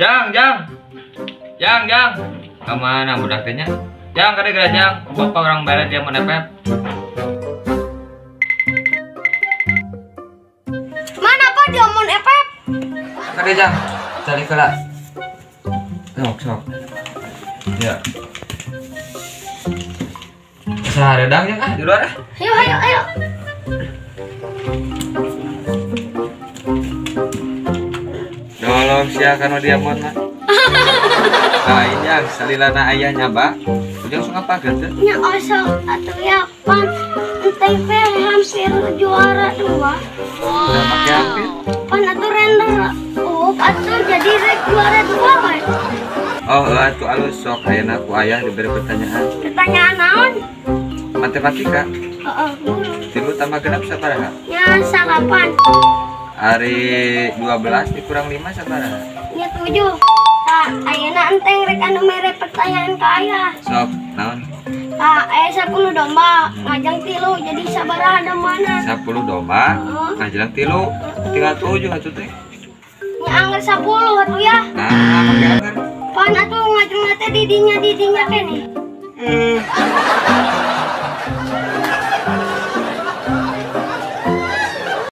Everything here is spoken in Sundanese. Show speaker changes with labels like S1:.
S1: Jang, jang. Jang, jang. Kemana budak teh nya? Jang, kade geura jang. Bapak orang barat dia mau nepep.
S2: Mana apa dia mau nepep?
S1: Kade jang. Cari kelas. Sok, sok. Ya. Saharedang jang ah di luar ah.
S2: Ayo, ayo, ayo.
S1: Tolong sia kana dia mon mah. Lain yang salilana ayah nyaba. Ujang sok apa teh?
S2: Nya osok atuh ya pan enteng teh hampir juara 2.
S1: Nah, make hampir.
S2: Pan atuh render up atuh jadi rek juara 2 we.
S1: Oh, atuh alus sok ayeuna ku ayah diberi pertanyaan.
S2: Pertanyaan naon?
S1: Matematika.
S2: Heeh, guru.
S1: 3 tambah genep sabaraha?
S2: Nya 8.
S1: Hari 12 dikurang 5 sabaraha?
S2: Nya 7. Tah, ayeuna enteng rek anu mere pertanyaan ka ayah.
S1: Sok, naon?
S2: Tah, aya 10 domba, ngajang 3 jadi sabaraha dombana?
S1: 10 domba, ngajang 3, tinggal 7 atuh teh.
S2: Nya angger 10 atuh ya.
S1: Nah, make angger.
S2: Pan atuh ngajengna teh didinya keneh.